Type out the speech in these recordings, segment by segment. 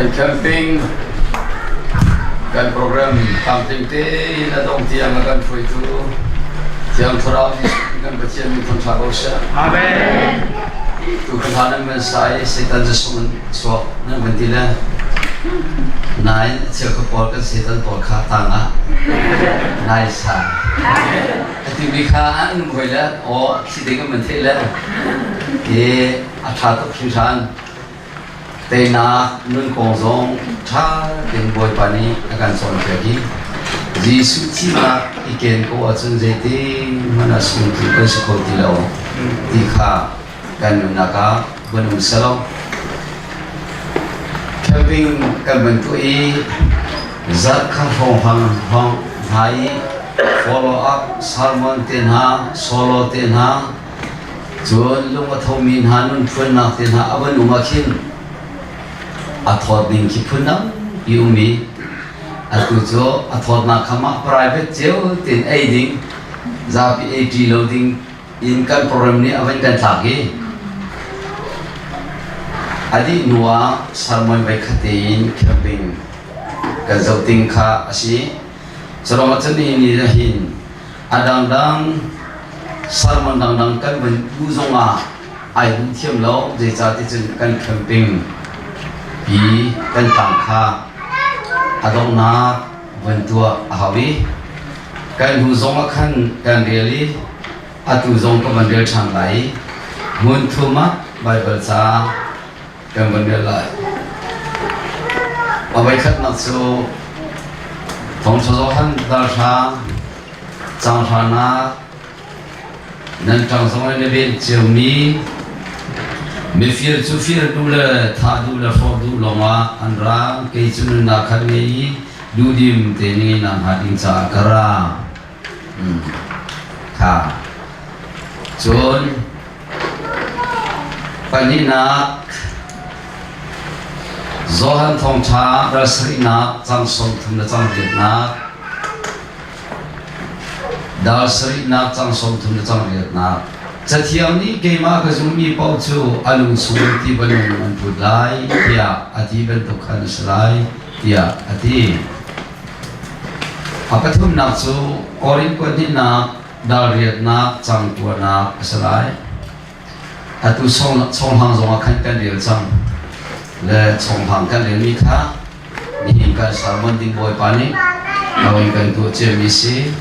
Kan camping kan program tlamtling tein a dong tiang a kan hruaitu Thiang Thlarau nih kan Pathian min thangṭha ko seh. Amen. Tu kan hlan nan van sa i Satan cu sung in chuak nan van ti le nain cheu ka pawl kan Satan pawl kha tang ah nai sa. A timi kha an um hoi le aw thi ding an van theih le i a ṭha tuk hringhran. Teinak nun kong zong ṭha tein Bawipa nih a kan cawnpiak i Jesuh thihnak i ken ko ahcun zeitin hmanh ah sungtu kan si kho ti lo ti kha kan nunnak ah vun um selaw. Camping kan van tuah i zarh kha hrawng hrawng hna i follow up sermon te hna, solo te hna, Cun lung a thomi hna nunphuannak te hna a van um ah khin a thawt ning khi phun tampi um i atu cu a thawtnak kha mah private cio tein ei ding zapi ei ṭi lo ding in kan program nih a van kan thlak i a dih hnu ah sermon voikhat tein camping kan zoh ding kha a si. Curuangah cun nihin ni ah hin a dangdang sermon dangdang kan van pu zongah ai duh thiam lo zeicah cun kan camping pi kan tlang kha a donghnak van tuah a hau i kan hnu zong ah khan kan rel i atu zong ka van rel ṭhan lai i hmun thum ah Baibal ca kan van rel lai. A voikhatnak cu Thawngṭha Johan dal hra caang hranak nan ṭang zong in na ven ciomi mifir cu fir duh le thah duh le hrawh duh lawngah an ra kei cu nunnak khan ngei i duhdim tein ngei nak hnga ding caah ka ra. Kha. Cun Pahnihnak, Johan Thawngṭha dal sarihnak cang 30 le cang riatnak, dal sarihnak cang 30 le cang riatnak. Cathiang nih keimah ka zummi paoh cu a lung chung ti banung an put lai tiah a ti bantuk khan a si lai tiah a ti. A pathumnak cu Korin kuathnihnak dal riatnak cang tuahnak a si lai. Atu chonghlang zongah khan kan rel cang. Le chonghlang kan relmi kha nihin kan sermon ding Bawipa nih a kan tuah ciami si.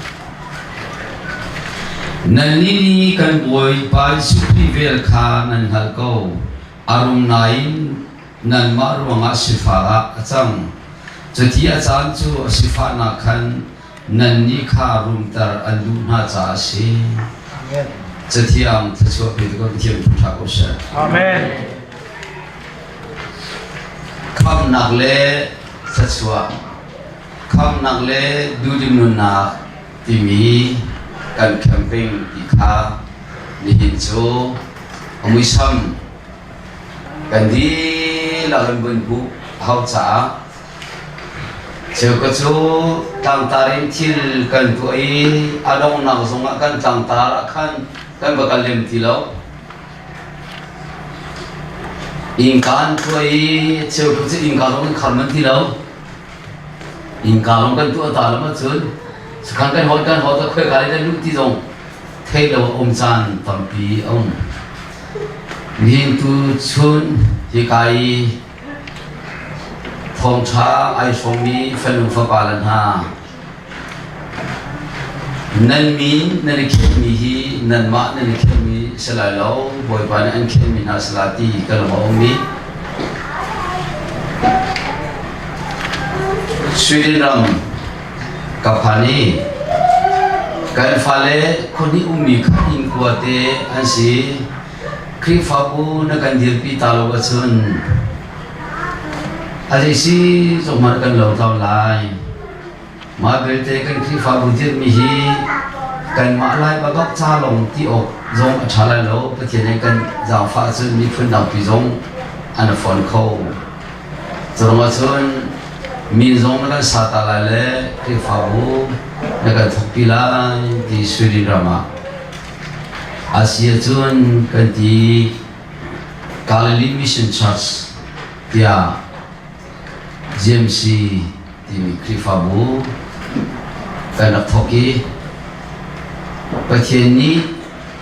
Nannih nih kan Bawipa Jesuh Khrih vel kha nan hngalh ko. A rum nain nanmah ruangah sifah ah a cang. Cuti a caan cu a sifahnak khan nannih kha rumter an duh hna caah a si. Cathiang thluachuah pe tu kan Pathian ṭha ko seh. Amen. Khamnak le thluachuah, khamnak le duhdim nunnak timi kan camping ti kha nihin cu a muisam kan dihlak in vun hmuh a hau caah Cheukhat cu tlangtar in thil kan tuah i a donghnak zongah kan tlangtar ah khan kan va kal lem ti lo. Innka an tuah i cheukhat cu innka zong kan khar manh ti lo. Innka lawng kan tuah ta lo ahcun sakhan kan hawl kan hawl ta khuaika lei kan luh ti zong thei lo a um caan tampi a um. Nihin tu chun hika i Thawngṭha ai hrawmmi fanu fapale hna, nan min nan i khenmi hi nanmah nan i khenmi si lai lo, Bawipa nih an khenmi hna si lai ti ka lung a um i Sweden ram ka phan i kan fale khuahnih ummi kha inn kua te an si. Khrihfabu na kan dirpi ta lo ahcun a zei si zong hmanh kan lo tlau lai. Mah belte kan Khrihfabu dirhmi hi kanmah lai babak ca lawng ti awk zong a ṭha lai lo. Pathian nih kan zaangfah ahcun miphun dangpi zong an a fon kho. Cu ahcun min zong na kan sa ta lai le Khrihfabu na kan thawkpi lai ti Sweden ram ah A si ahcun kan ti Galilee Mission Church tiah. GMC timi Khrihfabu kan rak thawk i Pathian nih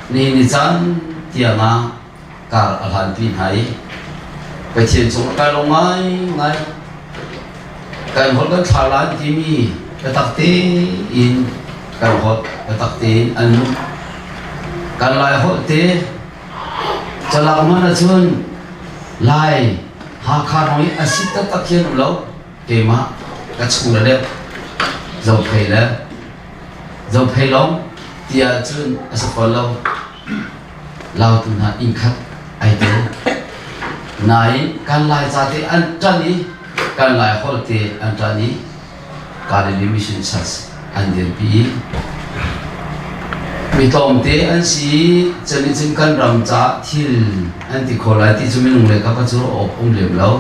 nihin ni caan tiangah kar a hlanpi hna i Pathian cung kai lawm ngaingai. Kan holh kan thla lan timi biatak tein kan holh biatak tein an nung. Kan Lai holh te calak man ahcun Lai Hakha rong i a si taktak khi an um lo. Keimah ka chung le deuh Zophei le Zophei lawng ti ahcun a si fawn lo. Lautu hna inn khat ai tel. Nain kan Laica te an ṭan i kan Lai holh te an ṭan i Galilee Mission Church an dirpi i mi tlawmte an si i cun cun kan ram caah thil an ti kho lai ti cu minung le kapa cu awk um lem lo.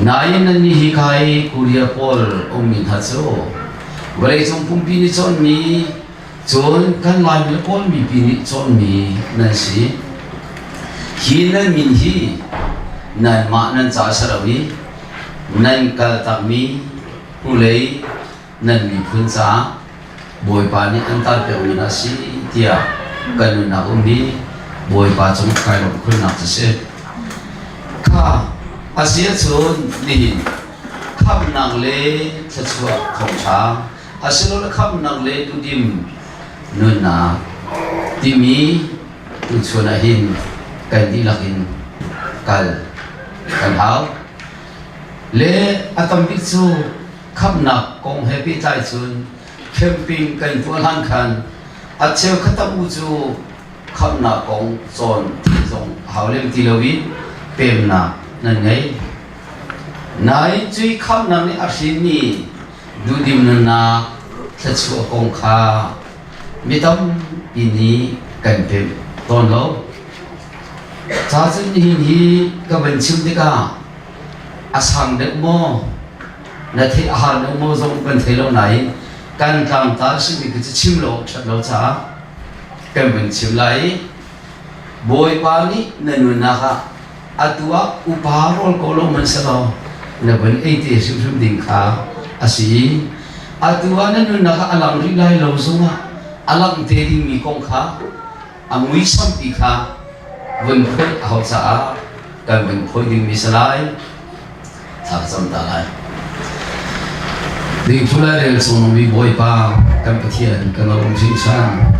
Nain nannih hi ka i Korea pawl ummi hna cu vawleicung pumpi nih cawnmi Cun kan Laimi le Kawl mipi nih cawnmi nan si. Hi nan min hi nanmah nan ca a si lo i nan kaltakmi hnulei nan miphun caah Bawipa nih an tarpiakmi hna a si tiah kan nunnak ummi Bawipa cung kai lawmh khunnak cu si. Kha a si ahcun nihin khamhnak le thluachuah thawngṭha asilole khamhnak le duhdim nunnak timi tuchun ah hin kan dihlak in kal kan hau. Le a tambik cu khamhnak kong he pehtlai cun camping kan tuah hlan khan a cheukhat tam u cu khamhnak kong cawn thil zong a hau lem ti lo i pemnak nan ngei. Nain cui khamhnak nih a hrinmi Duhdim nunnak thluachuah kong kha mi tampi nih kan pemh tawn lo. Ca cun nihin hi ka van chim tikah a sang deuh maw, na theih a har deuh maw zong kan thei lo nain kan tlangtar simi khi cu chim lo awk ṭhat lo caah kan vun chim lai i Bawipa nih na nunnak ah atu ah upa rawl ko lo hmanhsehlaw na vun ei te hrimhrim ding kha a si i atu ah na nunnak ah a lang rih lai lo zongah a langh te dingmi kong kha a muisampi kha vun phoih a hauh caah kan vun phoih dingmi si lai. Thla ka cam ta lai. Dingful rel chungmi Bawipa kan Pathian kan lawm hringhran.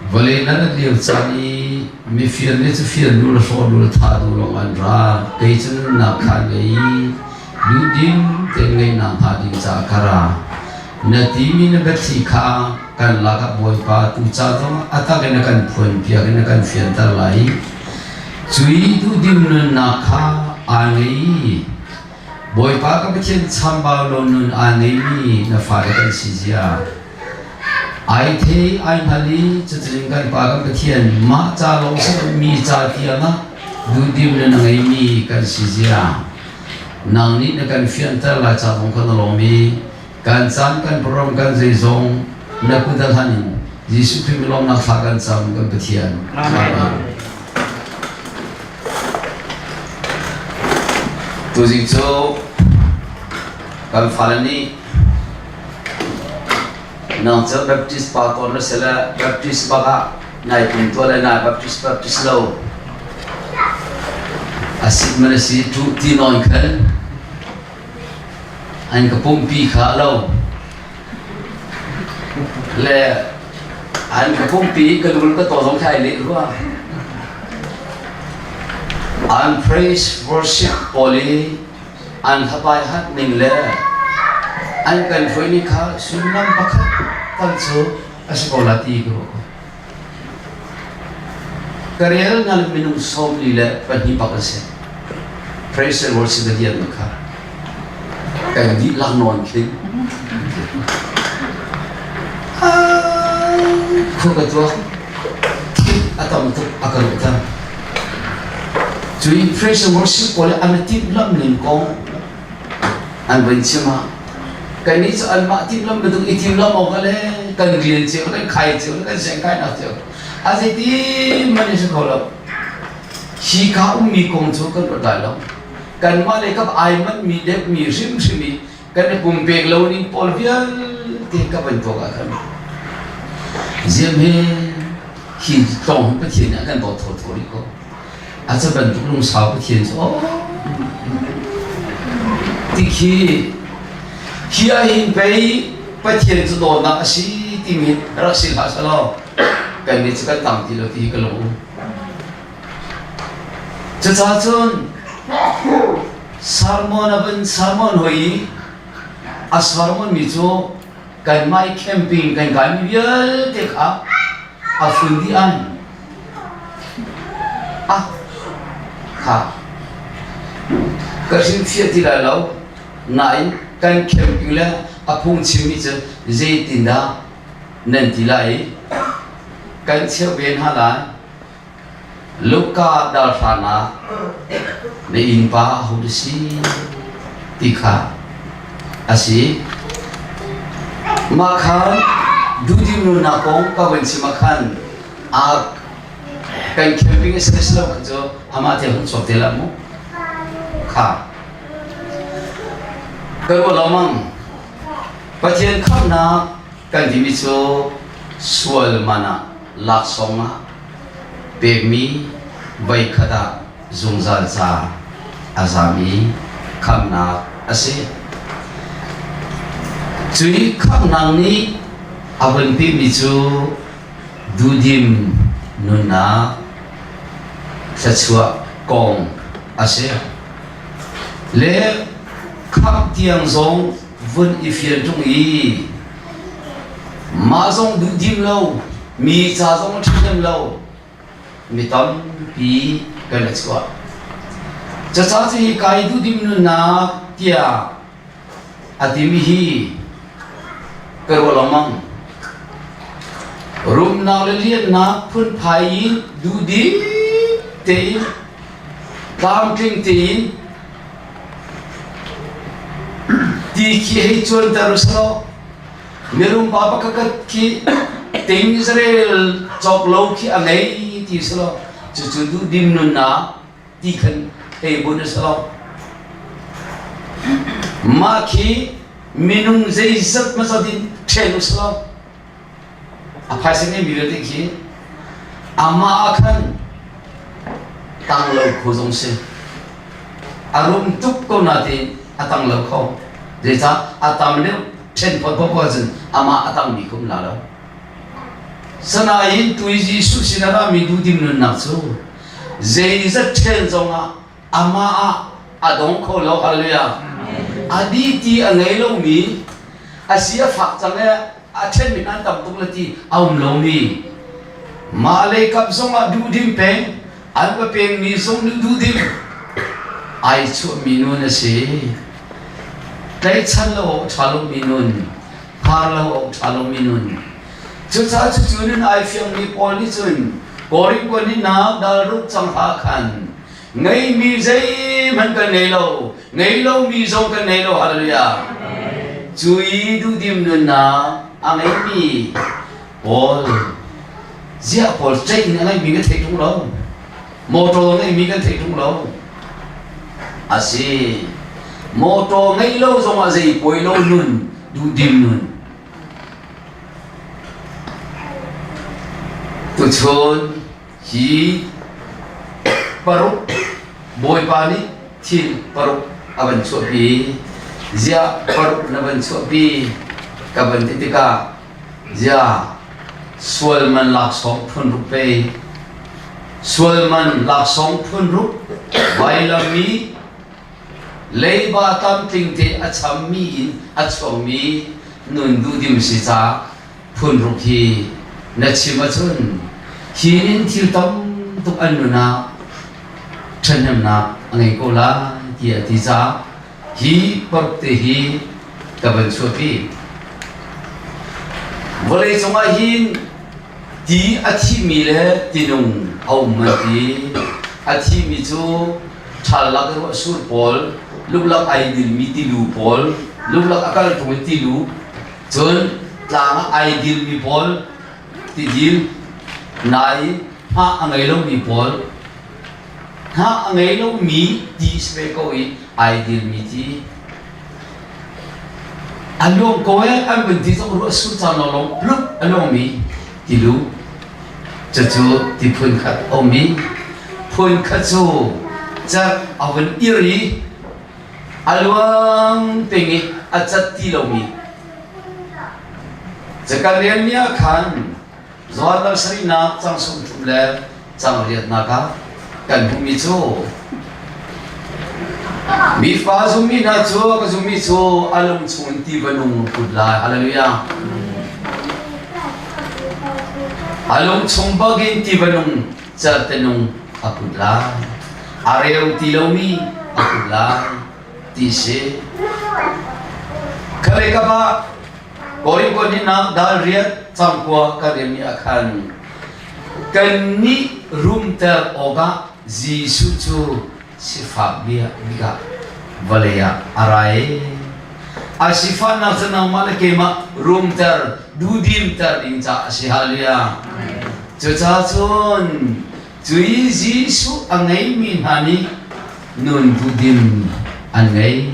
Vawlei na rat lio caan i mifir nih cu fir nu le hrawh nu le thah duh lawng an ra. Kei cu nunnak kha an ngei i duhdim tein ngeihnak hnga ding caah ka ra. Na timi na biathli kha kan lakah Bawipa tu ca zongah a tak in a kan phuanpiak in a kan fianter lai i cui duhdim nunnak kha aa ngei i Bawipa ka Pathian chambau lo nun aa ngeimi na fale kan si zia ai thei ai hngal i cuticun kan Pa kan Pathian mah ca lawng si mi ca tiangah duhdim nun a ngeimi kan si zia nang nih na kan fianter lai ca zong kha na lawm i kan caan kan program kan zeizong na kut a hlan in Jesuh Khrih lawmnak thla kan cam kan Pathian. Amen. Tuzing cu kan fale nih nang cu Baptist pa tawn na si le Baptist bak ah nai pum tuah le nai Baptist Baptist lo a si man a si tu ti nawn khan An ka pumpi kha a lo. Le an ka pumpi ka lul ka taw zong kha ai leh rua. An praise worship pawl i an hlapai hat ning le an kan hruai ni kha sullam pakhat tal cu a si ko la ti ka ruah ko. Ka rel nal minung 42 bak an si. Praise and worship na dian kha. Kan dihlak nawn khin. Khua ka tuak. A tam tuk a ka ruhter. Cui praise and worship pawl an timhlamh ning kong an van chim ah kannih cu anmah timhlamh bantuk i timhlamh awk le kan rian cio kan khai cio kan siangkainak cio a zeitin man in si kho lo hi ka ummi kong cu kan ruat lai lo. Kanmah le kap ai manhmi deuhmi hrimhrim i kan i pumpek lo ning pawl vialte ka van tuak ah khan ziam he hi tlawng Pathian nih a kan dawt thawthaw rih ko. A ca bantuk lungsau Pathian cu aw ti khi hi ah hin pei Pathian cu dawtnak a si timi rak si hlah selaw kan nih cu kan tang ti lo ti hi ka lung um. Cucaah cun sermon a van sermon hoi i a sermon mi cu kanmah i camping kan kaimi vialte kha a fun dih an. Ah, kha ka hrilhfiah ti lai lo. Nain kan camping le a phungchimmi cu zeitindah nan ti lai i kan cheuh ve hna lai. Luka dal hlan ah na innpa aho na si ti kha a si. Mah kha duhdim nunnak kong ka van chim ah khan a kan camping a si le si lo kha cu amah te hung chuak te la mu. Kha ka ruah lengmang. Pathian khamhnak kan timi cu sual man ah laksawng ah pekmi voikhat ah zungzal ca a zami khamhnak a si. Cui khamhnak nih a hun pimi cu duhdim nunnak thluachuah kong a si. Le khamh tiang zong vun i fian ṭung i mah zong duhdim lo, mi ca zong a ṭhahnem lo, mi tampi kan i chuah. Caca cu hi kai duhdim nunnak tiah a timi hi ka ruah lengmang. Rumnak le liannak phunphai in duhdim tein tlamtling tein ti khi hei cuanter usalaw mirum pa pakhat khi ting Israel cawk lo khi a ngei ti selaw cucu duhdim nunnak ti khan hei bun usalaw mah khi minung zeizat hmasa din ṭhen usalaw A phaisa ngeimi vialte khi amah ah khan tang lo kho zong si. A rum tuk ko natein a tang lo kho. Zeicah a tam deuh ṭhen phot phot ahcun amah a tangmi kha um la lo. Sanain tui Jesuh sin a rami duhdim nunnak cu zeizat ṭhen zongah amah ah a dong kho lo hallelujah a di ti a ngei lomi a si a fak cang e a ṭhenmi an tam tuk le ti a um lomi mah lei kap zongah duhdim peng an va pengmi zong nih duhdim ai chuahmi nun a si tlaihchan lo awk ṭha lomi nun har lo awk ṭha lomi nun cucaah cucu nun ai fiangmi pawl nih cun Korin kuanin dal ruk cang ha khan ngeimi zeihmanh kan ngei lo ngei lomi zong kan ngei lo hallelujah cu i duhdim nunnak a ngeimi Paul ziah Paul ṭeih in a ngeimi kan theih ṭung lo motor ngeimi kan theih ṭung lo a si motor ngeih lo zongah zei poi lo nun duhdim nun tuchun Hi paruk Bawipa nih thil paruk a van chuahpi. Ziah paruk na van chuahpi ka van ti tikah ziah sual man laksawng phun ruk pei sual man laksawng phun ruk vailam i leiba tlamtling te a chammi in a chuangmi nun duhdim si caah phun ruk hi na chim ahcun hi in thil tam tuk an nun ah ṭhahnemnak a ngei ko lai tiah a ti caah hi paruk te hi ka van chuahpi. Vawlei cungah hin ti a thimi le tinung a um an ti. A thimi cu ṭhal lak i ruah sur pawl, luklak ai dilmi tilu pawl, luklak a kal ṭung i tilu Cun tlang ah ai dilmi pawl tidil nain hma a ngei lomi pawl Hnah a ngei lomi ti si ve ko i ai dilmi ti. A luang ko ee an vun ti zong ruah sur caan lawnglawng pluk a luangmi tilu. Cucu ti phun khat a um i phun khat cu cerh a vun ir i a luang peng i a cat ti lomi. Kan rianmi ah khan Johan dal sarihnak cang 30 le cang riatnak ah kan hmuhmi cu mi fa zummi hna cu ka zummi cu a lung chungin tiva nung put lai. Hallelujah. A lung chung bagin tiva nung certe nung a put lai. A reu ti lomi a put lai ti si. Khale ka pa Korin hinak dal riat cangkua ka riami ah khan kannih rumter awkah Jesuh cu sifak bia bikah vawlei ah a ra i a sifahnak cu nangmah le keimah rumter duhdimter ding caah a si. Hallelujah. Cucaah cun cui Jesuh a ngeimi hna nih nun duhdim an ngei,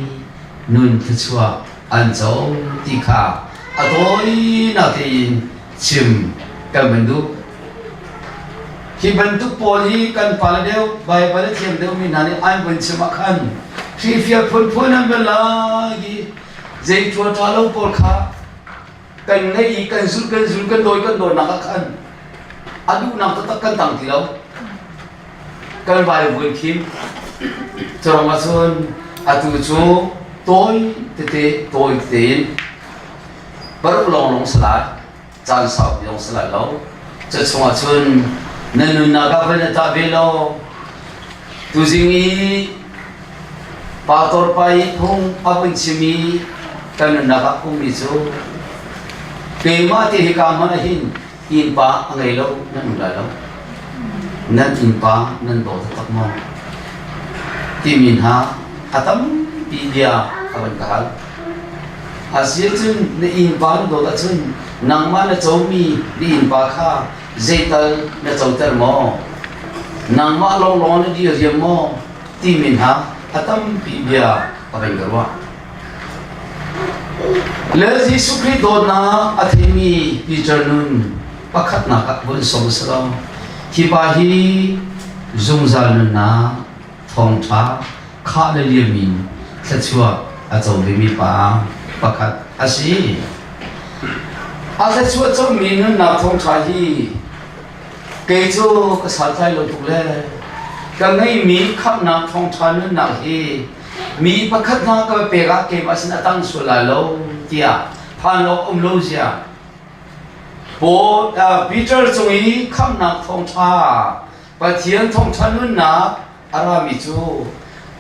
nun thluachuah an co ti kha a tawinak tein chim kan van duh. Hi bantuk pawl hi kan pale deuh, Baibal a thiam deuhmi hna nih an vun chim ah khan hrifial phunphun an van lak i zei ṭuan ṭha lo pawl kha kan ngeih i kan zul kan zul kan dawi kan dawinak ah khan a duhnak taktak kan tang ti lo. Kan vai vui khim. Curang ahcun atu cu tawi tete tawi tein paruk lawnglawng si lai. Caan saupi zong si lai lo. Cu chungah cun na nunnak ah van i tah ve law tuzing i pastor pa i phung a vun chim i kan nunnak ah ummi cu keimah te hika hmanh ah hin innpa a ngei lo nan um lai lo. Nan innpa nan daw taktak maw? Timi hna a tampi bia a van ka hal. Asiahcun na innpa na dawt ahcun nangmah na comi na innpa kha zeital na coter maw? Nangmah lawnglawng na diriam maw? Timi hna a tampi bia a van ka ruah. Le Jesuh Khrih dawtnak a theimi Peter nun pakhatnak ah vun sawm si lo. Hi pa hi zungzal nunnak thawngṭha khah le liam in thluachuah a co vemi pa pakhat a si. A thluachuah comi nunnak thawngṭha hi kei cu ka santlai lo tuk le ka ngeihmi khamhnak thawngṭha nunnak hi mi pakhat hna ka pek ah keimah sin a tang sual lai lo tiah phan awk um lo zia Paul Peter cung i khamhnak thawngṭha Pathian thawngṭha nunnak a rami cu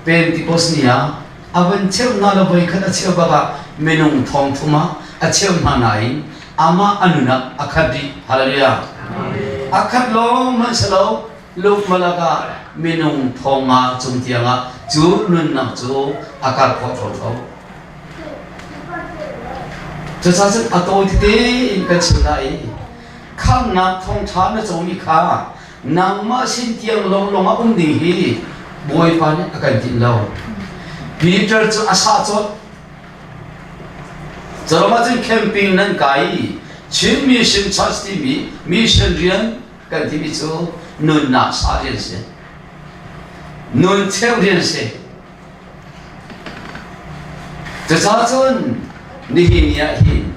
Pentecost ni ah a van cheuh hna le voikhat a cheu bak ah minung thong thum ah a cheu hna nain amah a nun ah a khat dih. Hallelujah. A khat lawng hmanh si lo lukmalak ah minung thong nga cung tiang ah cu nunnak cu a karh khawh thotho. Cucaah cun a tawi tete in kan chim lai i khamhnak thawngṭha na comi kha nangmah sin tiang lawnglawng ah um ding hi Bawipa nih a kan tinh lo. Peter cu a sah colh. Carom ah cun camping nan kai i Chin Mission Church timi mission rian kan timi cu nunnak sa rian si. Nun cheu rian si. Cucaah cun nihin ni ah hin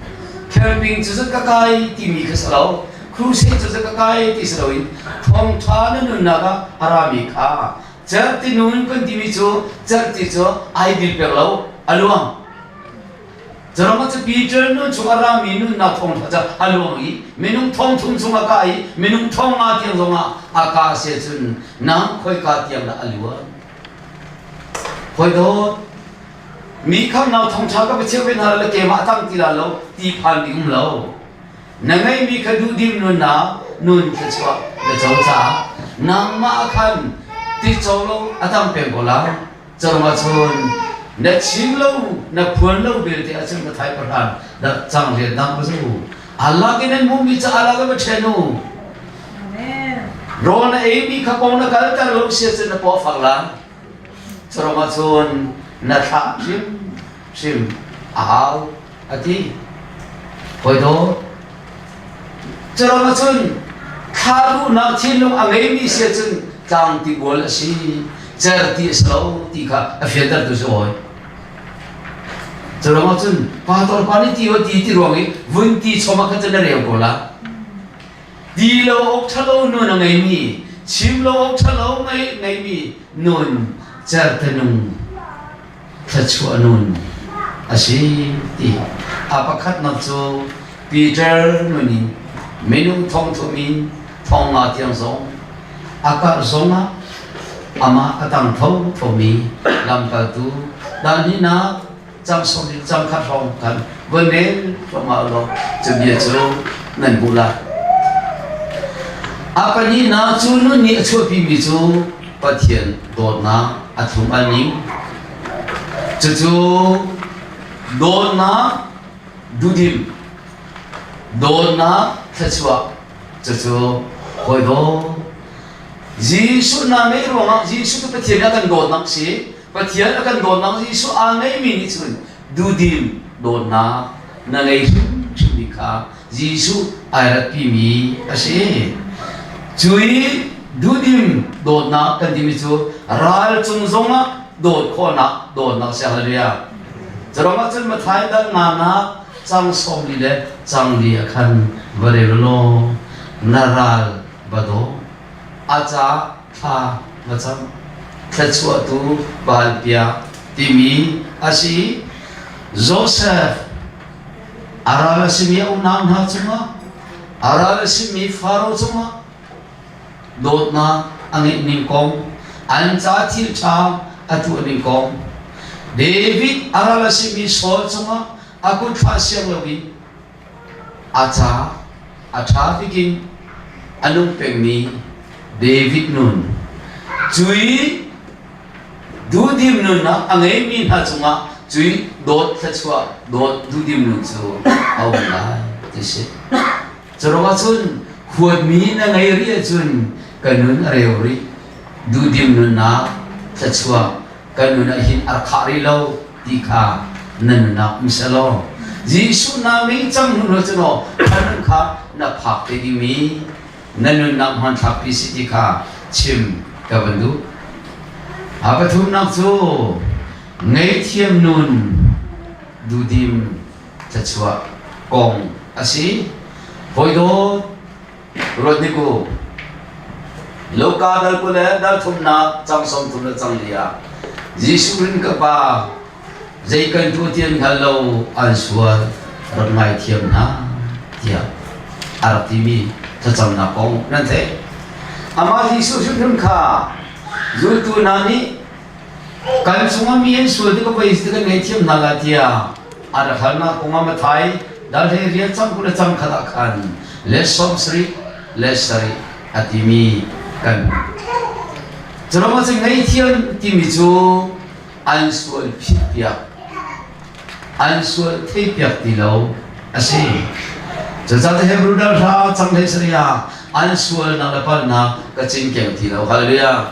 camping cu ka kai timi kha si lo, crusade cu ka kai ti si loin thawngṭha na nunnak ah a rami kha cerhti nun kan timi cu cerhti cu ai dil pek lo a luang. Curuangah cu Peter nun chung a rami nunnak thawngṭha cu a luang i minung thong thum chung a kah i minung thong nga tiang zongah a kah si ahcun nang khoika tiang dah a luan? Hawi mi khamnak thawngṭha ka va cheu ve hna le keimah tang ti la lo ti phan ding um lo. Na ngeihmi kha duhdim nunnak nun thluachuah na co caah nangmah khan ti co lo a tam peng ko lai. Carung ahcun na chim lo na phuan lo belte ahcun ka thai pahran dah cang rian dang ka zu. Allah in an hmuhmi ca Allah ka va ṭhen u. Rawl na eimi kha pong na kalter lo si ahcun na paw a fak lai. Curuang ahcun na thlah hrimhrim a hau a ti. Hawi dawt, curuang ahcun thlah duhnak thinlung a ngeimi si ahcun tlang tibual a si, cer ti a si lo ti kha a fiantertu si hawi. Curuang ahcun pastor pa nih ti ti ti ruang i vun ti chom ah khan cun na reu ko la. Ti lo awk ṭhalo nun a ngeimi, chim lo awk ṭhalo ngeimi nun certenung thluachuah nun a si ti. A pakhatnak cu Peter nun in minung thongthum in thongnga tiang zong a karh zongah amah a tang thothomi lamkaltu dan hnihnak cang sawm in cang khat hrawng khan von rel thluahmah law cu bia cu nan hmuh lai. A pahnihnak cu nun nih a chuahpimi cu Pathian dawtnak a thlum al ning. Cucu dawtnak duhdim, dawtnak thluachuah cucu hawi dawt. Jesuh na ngeih ruangah Jesuh cu Pathian nih a kan dawtnak si. Pathian a kan dawtnak Jesuh aa ngeimi nih cun duhdim dawtnak na ngei hrimhrimmi kha Jesuh ai ratpimi a si. Cui duhdim dawtnak kan timi cu ral cung zongah dawt khawhnak dawtnak si hallelujah. Curuang ah cun Matthai dal nganak cang 40 le cang li ah khan va rel law na ral va daw. A ca thla va cam thluachuahtu vanpiak timi a si. Joseph a ral a simi a unau hna cungah a ral a simi Faro cungah dawtnak a ngeih ning kong an ca thil ṭha a tuah ning kong David a ral a simi Saul cungah a kut thlah siang loin A ca a ṭha bik in a nung pengmi David nun cui duhdim nunnak a ngeimi hna cungah cui dawt thluachuah dawt duhdim nun cu a um lai ti si. Curuangah cun huatmi na ngei rih ahcun ka nun a reu rih. Duhdim nunnak thluachuah kan nun ah hin a khah rih lo ti kha na nunnak um selaw Jesuh na ngei cang hnu hnu cun aw na nun kha na phak te dingmi na nunnak hmanthlak pi si ti kha chim ka van duh. A pathumnak cu ngaihthiam nun duhdim thluachuah kong a si. Hawi dawt Ruat hnik u. Loka dal kul le dal thumnak cang 30 le cang li ah Jesuh rin ka pa zei kan tuah ti an hngal lo an sual rak ngaithiam hna tiah a rak timi thlacamnak kong nan theih. Amah Jesuh hrimhrim kha zultu hna nih Kan chungah mi an sual tik a poi ti kan ngaihthiam hna la tiah a rak halnak kong ah Matthai dal hlei rial cang 20 le cang khat ah khan le 70 le sarih a timi kan Curam ah cun ngaihthiam timi cu an sual phitpiak an sual theipiak ti lo a si. Cucaah Hebrew dal hla cang hlei sarih ah an sualnak le palhnak ka cinkeng ti lo. Hallelujah.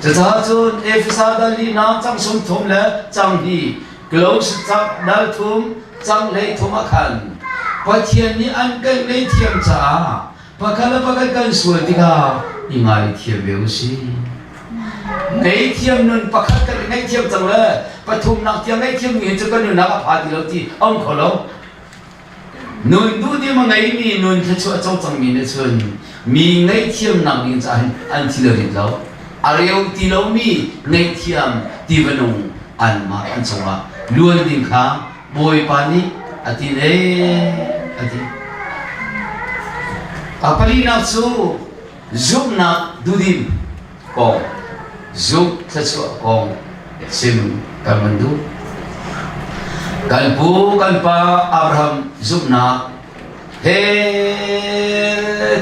Cucaah cun Efesa dal linak cang 30 le cang hnih Close dal thum cang hlei thum ah khan Pathian nih an kan ngaihthiam caah Pakhat le pakhat kan sual tikah i ngaithiam ve u sih. Ngaihthiam nun pakhat kan i ngaihthiam cang le pathumnak tiang ngaihthiam mi cu kan nunnak a pha ti lo ti a um kho lo. Nun duhdim a ngeimi nun thluachuah a co cangmi nih cun mi ngaihthiamnak ding caah hin an thil a rit lo. A reu ti lomi ngaihthiam ti va nung anmah an cungah luan ding kha Bawipa nih a ti ne a ti. A palinak cu zumhnak duhdim kong, zumh thluachuah kong chim kan van duh. Kan pu kan pa Abraham zumhnak he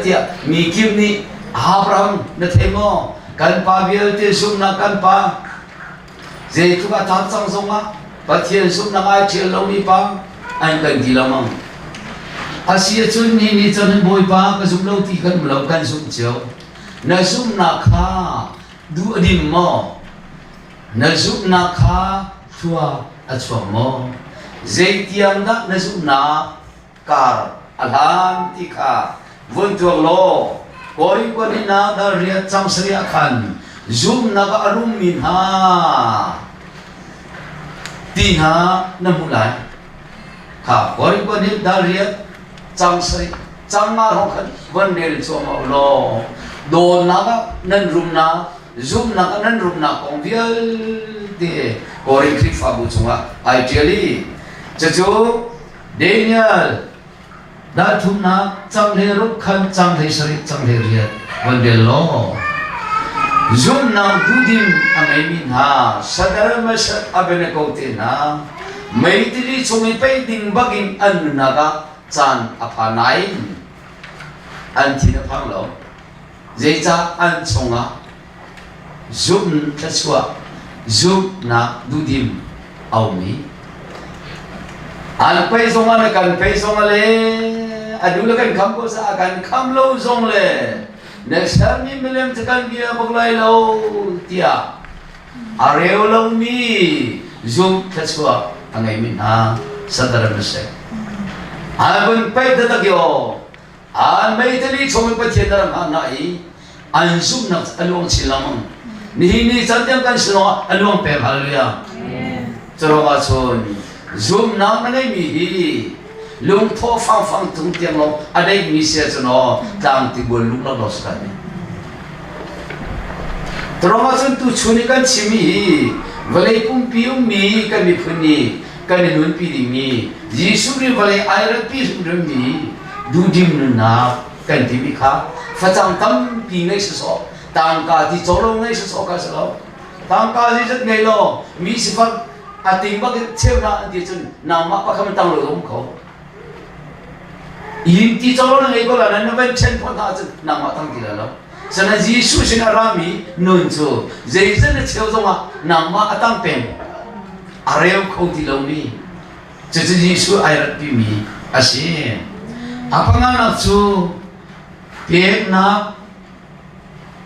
tiah mi kip nih Abraham na thei maw? Kan pa vialte zumhnak kan pa Zeitluk a tar cang zongah Pathian zumhnak ai ṭhial lomi pa an kan ti lengmang. A si ahcun ni nih cun Bawipa ka zum lo ti kan um lo kan zumh cio. Na zumhnak kha duh a dim maw? Na zumhnak kha thlua a chuak maw? Zeitiang dah na zumhnak kar a hlan ti kha vun tuak law Korin kuanihnak dal riat cang sarih ah khan zumhnak ah a rummi hna ti hna na hmuh lai. Kha Korin kuanih dal riat cang sarih cang nga hrawng khan von rel cuahmah u law dawtnak ah nan rumnak zumhnak ah nan rumnak kong vialte Korin Khrihfabu chungah ai ṭial i cucu Daniel dal thumnak cang hlei ruk khan cang hlei sarih cang hlei riat von rel law zumhnak duhdim a ngeimi hna Sadar Meshach Abednego te hna meitili chung i pei ding bakin an nunnak ah caan a phan nain an thin a phang lo. Zeicah an chungah zumh thluachuah zumhnak duhdim a um i an pei zong ah le kan pei zong ah le a duh le kan kham ko sa a kan kham lo zong le na sermi milem cu kan bia bak lai lo tiah a reu lomi zumh thluachuah a ngeimi hna sataran na si. An vun paih taktak i aw an meitali chung in Pathian na ram hna i an zumhnak a luang chin lengmang. Nihin ni can tiang kan sinah a luang peng hallelujah. Curuangah cun zumhnak na ngeimi hi lungthaw fangfang tung tiang lawng a deihmi si ahcun aw tlang tibual lung lo si kan Curuangah cun tuchun i kan chimmi hi vawlei pumpi ummi kan miphun nih kan i nunpi dingmi Jesuh nih vawlei ai ratpi hrimhrimmi duhdim nunnak kan timi kha facang tampi ngei sawsawh tangka ti cawlo ngei sawsawh kha si lo tangka zeizat ngei law mi sifak a ting bak in cheunak an ti cun nangmah pakhat tang lo um kho yin ti cawlo na ngei ko la na van chen phot hna cun nangmah tang ti la lo sana Jesuh sin a rami nun cu zeizat na cheu zongah nangmah a tang peng a reu kho ti lomi cucu Jesuh ai ratpimi a si. A panganak cu peknak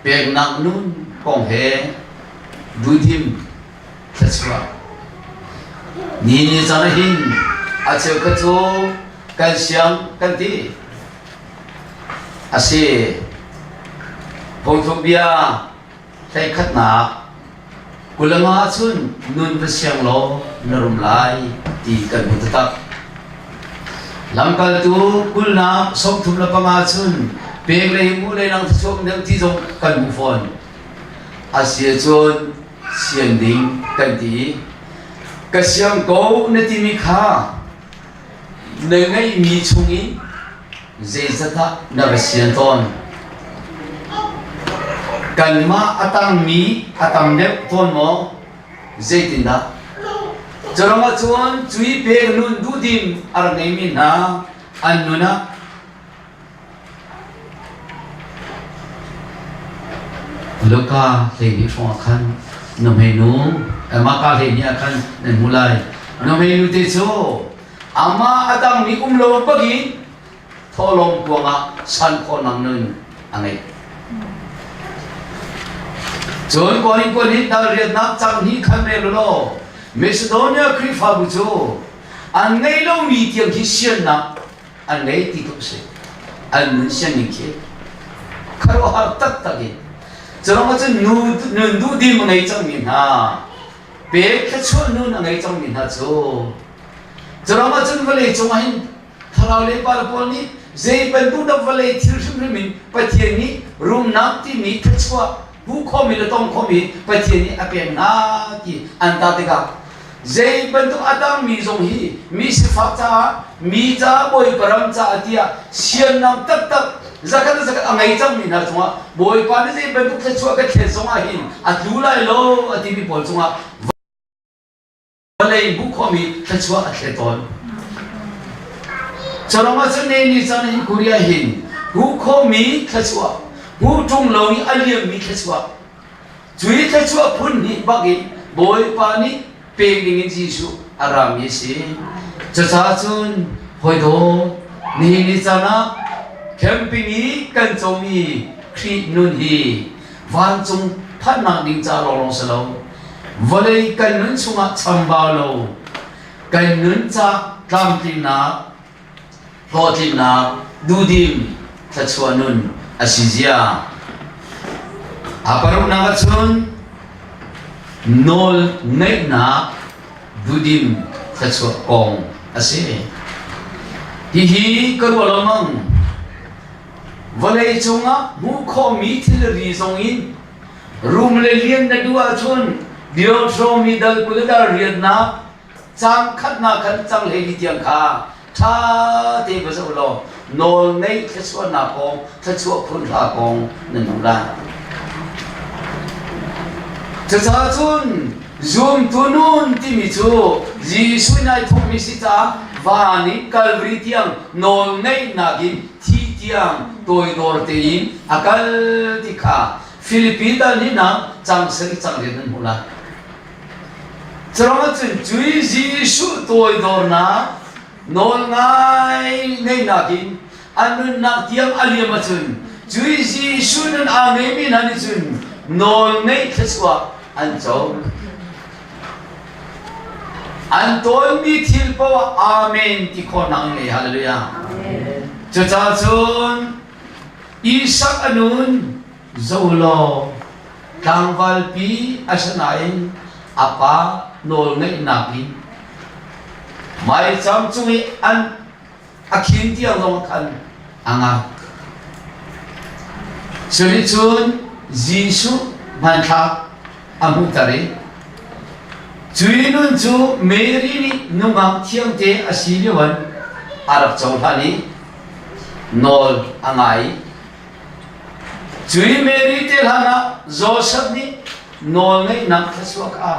peknak nun kong he duhdim thluachuah. Ni ni caan hin a cheukhat cu kan siang kan ti. A si. Phungthluk bia Hleikhatnak 25 cun nun va siang law na rum lai ti kan hmu taktak. Lamkaltu kulnak 35 cun pek lei mu lei nang thluachuak deuh ti zong kan hmu fawn. A si ahcun sian ding kan ti i ka siang ko na timi kha na ngeihmi chung i zeizat ah na va sian tawn? Kanmah a tangmi a tam deuh tawn maw? Zeitindah? Curuangah cun cui pek nun duhdim a rak ngeimi hna an nun ah Luka 12 hrawng ah khan nuhmeinu Maka 12 ah khan nan hmu lai. Nuhmeinu te cu amah a dangmi um lo bak in thawhlawm kuang ah san khawhnak nun a ngei. Cun Korin kuan dal riatnak cang hnih khan rel law Macedonia Khrihfabu cu an ngei lomi tiang khi siannak an ngei ti tluk si. An nun sianning khi khuaruahhar taktak in Curuangah cun nu nun duhdim a ngei cangmi hna pek thluachuah nun a ngei cangmi hna cu curuangah cun vawlei cungah hin thlarau le pa pawl nih zei bantuk dah vawlei thil hrimhrim in Pathian nih rumnak timi thluachuah hmuh khawhmi le tong khawhmi Pathian nih a pek hna ti an ta tikah zei bantuk a dangmi zong hi mi sifak caah mi caah Bawipa ram caah tiah siannak taktak zakhat zakhat a ngei cangmi hna cungah Bawipa nih zei bantuk thluachuah ka thlet zongah hin a tlu lai lo a timi pawl cungah vawlei hmuh khawhmi thluachuah a thlet tawn. Curuang ah cun ne ni caan hin Korea hin hmuh khawhmi thluachuah hmuh ṭung lo i a liammi thluachuah Cui thluachuah phun hnih bak in Bawipa nih pek ding in Jesuh a rami a si. Cucaah cun hawi dawt. Nihin ni caan ah camping i kan comi Khrih nun hi vancung phanhnak ding ca lawnglawng si lo, vawlei kan nun chungah chambau lo, kan nun ca tlamtlinnak, hlawhtlinnak, duhdim, thluachuah nun a si zia. A paruknak ahcun nawl ngeihnak duhdim thluachuah kong a si. Hihi ka ruah lengmang. Vawlei cungah hmuh khawhmi thilri zong in rum le lian na duh ahcun Deuteronomy dal 20 le dal riatnak cang khatnak khan cang 14 tiang kha ṭha tein va zoh law nawl ngeih thluachuahnak kong thluachuah phun hra kong nan hmuh lai. Cucaah cun zumtu nun timi cu Jesuh in ai thawkmi si caah van in Calvary tiang nawl ngeihnak in thi tiang toidor tein a kal ti kha Filipi dal hnihnak cang sarih cang rian nan hmuh lai. Curuangah cun cui Jesuh toidornak nawl ngai ngeihnak in a nunnak tiang a liam ahcun cui Jesuh nun aa ngeimi hna nih cun nawl ngeih thluachuah an co. An tawnmi thil paoh ah Amen ti khawhnak ngei. Hallelujah. Cucaah cun Isak a nun zo law tlangvalpi a si nain a pa nawlngeihnak in maicham cung i an a khin tiang zong khan a ngai. Cunih cun Jesuh hmanthlak a hmuhter i cui nun cu Mary nih nungak thiangte a si lio in a rak cohlan i nawl a ngai. Cui Mary te hlan ah Joseph nih nawlngeihnak thluachuah kha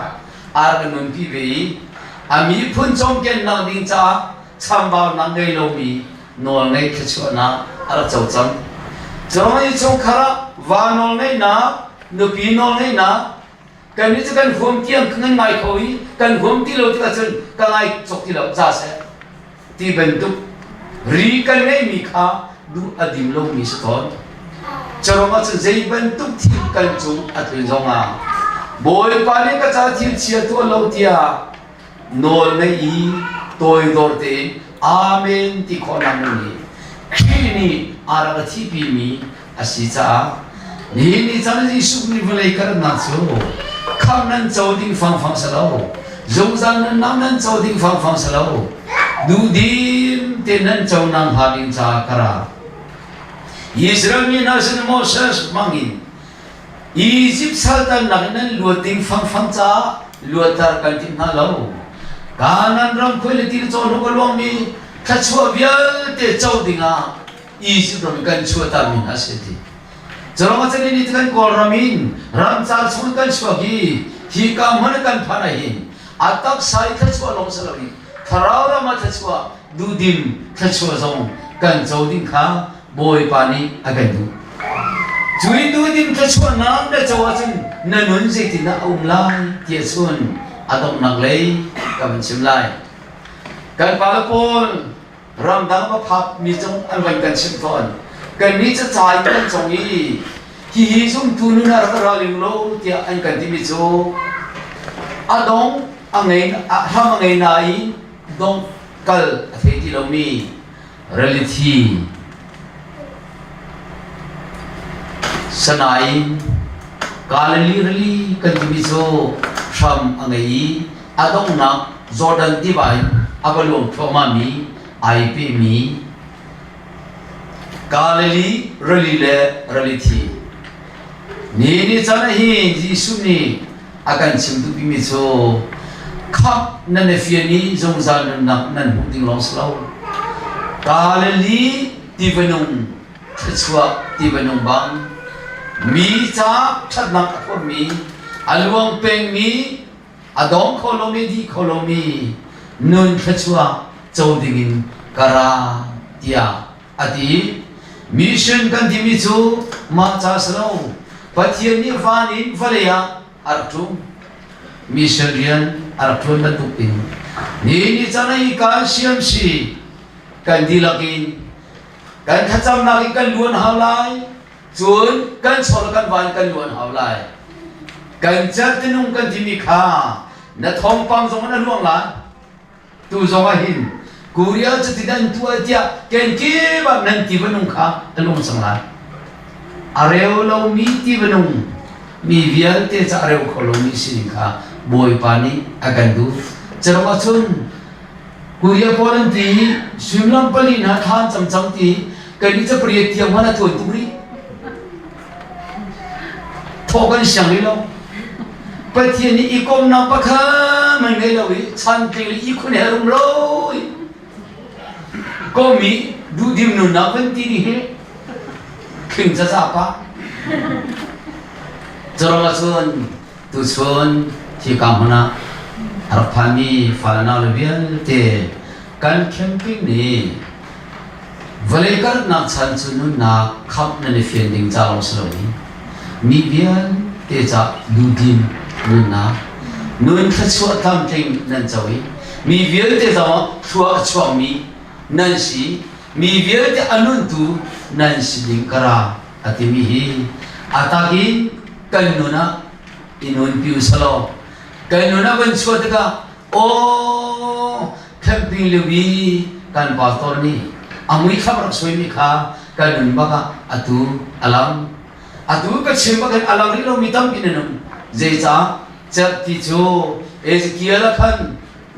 a rak nunpi ve i a miphun cawmkennak ding caah chambaunak ngei lomi nawlngeih thluachuahnak a rak co cang. Cawng i chungkhar ah va nawlngeihnak, nupi nawlngeihnak, kannih cu kan huam tiang kan ngai kho i kan huam ti lo tikah cun ka ngai cawk ti lo za seh ti bantuk ri kan ngeihmi kha duh a dim lomi si tawn. Carong ahcun zei bantuk thil kan cung a tlun zongah Bawipa nih ka ca thil chia tuah lo tiah nawl ngei i toidor tein Amen ti khawhnak nun hi Khrih nih a rak a thihpimi a si caah nihin ni caan Jesuh nih vawlei karnak cu khamh nan co ding fangfang si lo zungzal nunnak nan co ding fangfang si lo duhdim te nan co nak hnga ding caah ka ra Israel mi hna sin Moses hmangin Izipt saltannak in nan luat ding fangfang caah luatter kan timh hna lo. Kanaan ram khuai le til cawhnuk a luangmi thluachuah vialte co dingah Izipt ram in kan chuahtermi hna a si ti. Carong a chan ni kan Kawlram in ramcar chung kan chuak i hi ka hmun kan phan ah hin a taksa i thluachuah lawng si loin thlarau ram ah thluachuah duhdim thluachuah zong kan co ding kha Bawipa nih a kan duh. Cui duhdim thluachuahnak na co ahcun na nun zeitindah a um lai ti ahcun a donghnak lei ka van chim lai. Kan pale pawl ramdang va phak mi cung an van kan chimh tawn. Kannih cu ca in kan cong i hihi zumtu nun ah rak ra ling lo tiah an kan timi cu a dong a ngei hram a ngei nain dong kal a thei ti lomi Reality Sanain Galilee rili kan timi cu hram a ngei i a donghnak Jordan tiva in a va luang thluahmahmi ai pehmi Galilee rili le rili thi. Ni ni caan ah hin Jesuh nih a kan chim duhmi cu khamh nan i fian i zungzal nunnak nan hmuh ding lawng si lo. Galilee tiva nung thluachuah tiva nung bang mi ca ṭhatnak a phormi a luang pengmi a dong kho lomi dih kho lomi nun thluachuah co dingin ka ra tiah a ti. Mission kan timi cu mah ca si lo. Pathian nih van in vawlei ah a rak ṭum. Mission rian a rak ṭuan bantuk in ni ni caan i kan siam si kan dihlak in. Kan thlacamnak in kan luan hau lai. Cun kan chaw le kan va in kan luan hau lai. Kan cerhtinung kan timi kha na thawngpang zong in a luang lai. Tu zong ah hin Korea cuti nan tuah tiah kenkip ah nan ti va nung kha a lung cang lai. A reu lomi ti va nung mi vialte ca a reu kho lomi sining kha Bawipa nih a kan duh. Curuang ah cun Korea pawl an ti suimilam pali hna thla an cam cang ti kan i capariat tiang hmanh a tuan tuk rih. Thawh kan siang rih lo. Pathian nih i komnak pakhat man ngei lo i chantling le ihkhun he rum lo i komi duhdim nunnak van ti ni hi thling caza pa. Curuang ah cun tuchun hika hmun ah a rak phanmi fale naule vialte kan camping nih Vawlei karhnak chan cu nunnak khamh nan i fian ding ca lawng si loin mi vialte ca duhdim nunnak nun thluachuah tlamtling nan co i mi vialte zong thlua a chuakmi nan si mi vialte a nuntu nan si ding ka ra a timi hi a tak in kan nun ah i nunpi u selaw kan nun ah van chuah tikah Aw camping lio i kan pastor nih a muithlam rak suaimi kha kan nun bak ah atu a lang. Atu ka chim bak in a lang rih lomi tampi nan um. Zeicah? Cerhti cu Ezekiel ah khan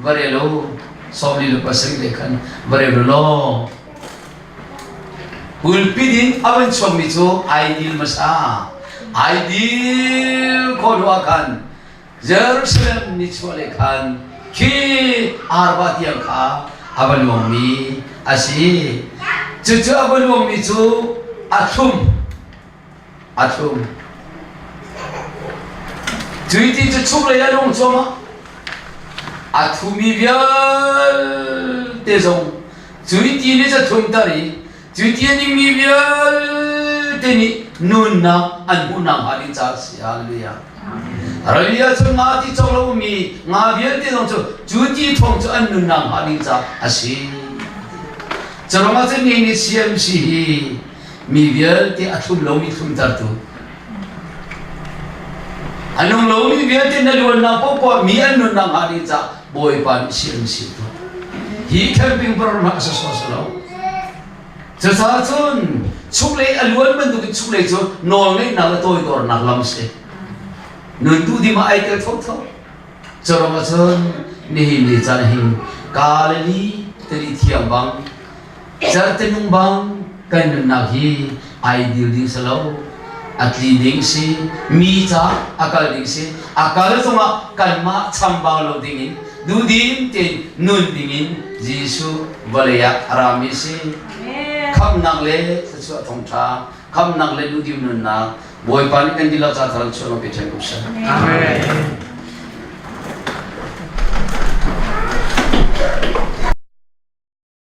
va rel u, 47 lei khan va rel u law pulpit in a van chuakmi cu ai dil hmasa. Ai dil khawh hnu ah khan Jerusalem nichuahlei khan khi arva tiang kha a va luangmi a si. Cucu a va luangmi cu a thlum. A thlum. Cui ti cu chunglei a lung cuahmah. A thumi vialte zong cui ti nih cu thlumter i cui ti a dingmi vialte nih nunnak an hmuhnak hnga ding caah a si. Hallelujah. Hallelujah cu nga ti cawk lo mi nga vialte zong cu cu ti thawng cu an nunnak hnga ding caah a si. Curuangah cun ni nih CMC hi mi vialte a thlum lomi thlumtertu a nung lomi vialte na luannak paohpaoh mi an nunnak hnga ding caah Bawipa nih CMC tu hi camping program a sa lo. Cucaah cun chunglei a luan bantukin chunglei cu nawlngeihnak le toidornak lam a si. Nun duhdim ah ai tel thotho. Curuang ah cun nihin ni caan hin Galilee tili thiang bang cerhtinung bang kan nunnak hi ai dil ding si lo. A tli ding si, mi ca a kal ding si, a kal zongah kanmah chambau lo dingin duhdim tein nun dingin Jesuh vawlei ah a rami a si. Khamhnak le thluachuah thawngṭha, khamhnak le duhdim nunnak Bawipa nih kan dihlak ca thar in chuah pe ṭhan ko seh. Amen.